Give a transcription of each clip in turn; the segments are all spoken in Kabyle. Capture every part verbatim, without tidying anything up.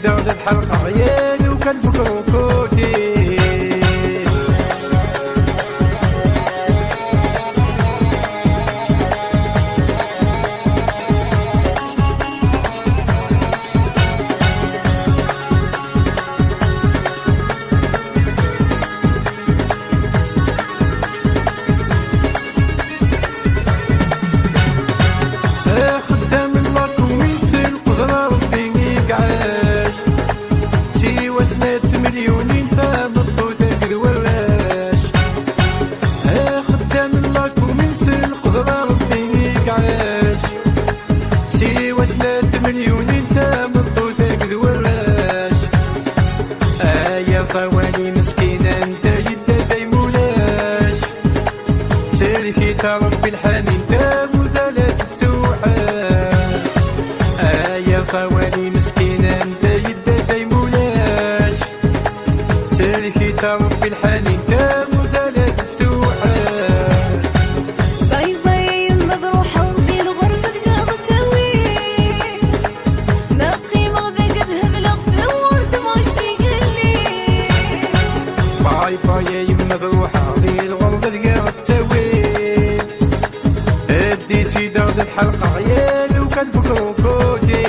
Dans cette halqa, rien, nous, quand vous croquez. Ixeddam n la commune s lqedra Rebbi i iɛac. Siwa snat tmelyunin tameṭṭut akked warrac. Ixeddam n la commune s lqedra Rebbi i iɛac. Siwa snat tmelyunin tameṭṭut akked warrac. Ay aẓawali meskin anda yedda dayem ulac. Sellek-itt a Rebbi lḥanin, tamudala testuḥal. Ay aẓawali meskin anda yedda dayem ulac. Sellek-itt a Rebbi lḥanin, tamudala testuḥal. Bay bay, ma truḥeḍ di lɣerba deg aɣ-tawi. Ma qqimeɣ deg ad hebleɣ tawwurt mac tigelli. Bay bay, a yemma truḥeḍ di lɣerba deg aɣ-tawi. Décidant de halqa, rien, nous, quand vous croquez.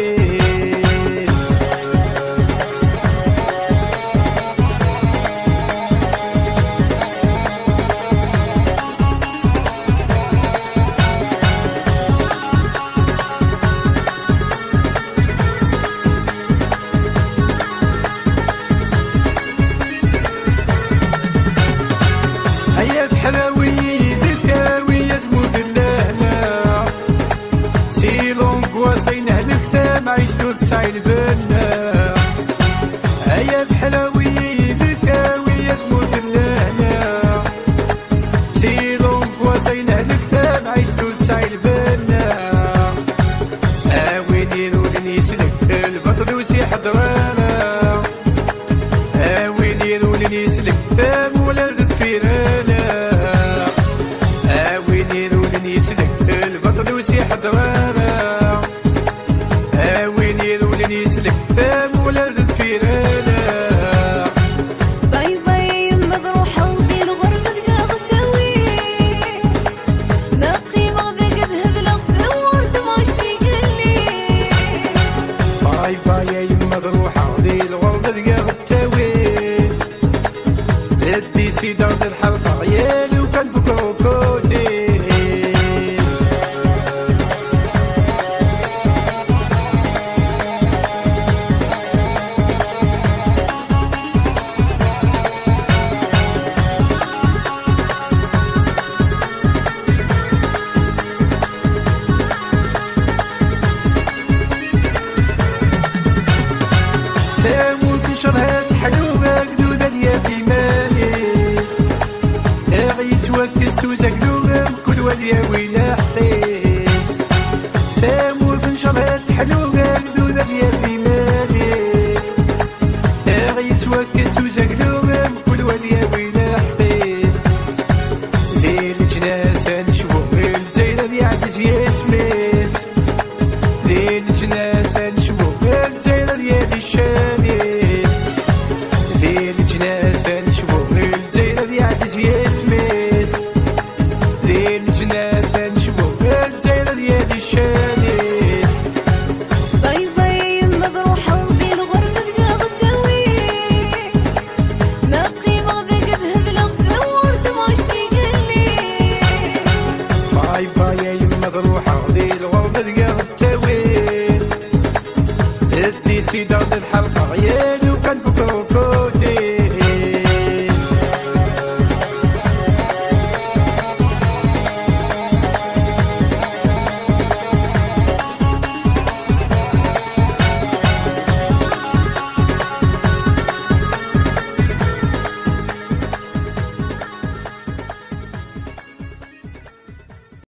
Ay at Ḥrawi, di Ḥrawi, a tmurt n lehna. Si l'angoisse ay nehlek, tamɛict ur tesɛi lbenna. Ay at Ḥrawi, di Ḥrawi, a tmurt n lehna. Si l'angoisse ay nehlek, tamɛict ur tesɛi lbenna. A win irulen yeslek, lbaṭel ur s-iḥeddar ara. A win irulen yeslek, tamula deffir ala. A win irulen yeslek, lbaṭel ur s-iḥeddar ara. A win irulen yeslek, tamula deffir ala. Bay bay, ma truḥeḍ di lɣerba deg aɣ-tawi. Ma qqimeɣ deg ad hebleɣ tawwurt mac tigelli. Bay bay, a yemma truḥeḍ di lɣerba deg aɣ-tawi. Décidant de halqa, rien, nous, quand vous croquez. Tamurt ncreḥ-itt ḥlu agdud ad yaf iman-is. Iɣ yettwakkes uzaglu, mkul wad yawi leḥq-is. Tamurt ncreḥ-itt ḥlu agdud ad yaf iman-is. Iɣ yettwakkes uzaglu, mkul wad yawi leḥq-is. Di leǧnas ad necbu, Lezzayer ad yeɛziz yisem-is. Di leǧnas ad necbu, Lezzayer ad yali ccan-is. Di leǧnas ad necbu, Lezzayer ad yeɛziz yisem-is. Di leǧnas ad necbu, Lezzayer ad yali ccan-is. Bay bay, ma truḥeḍ di lɣerba deg aɣ-tawi. Ma qqimeɣ deg ad hebleɣ tawwurt mac tigelli. Bay bay, a yemma truḥeḍ di lɣerba deg aɣ-tawi. Décidant de halqa, rien, nous, quand vous croquez.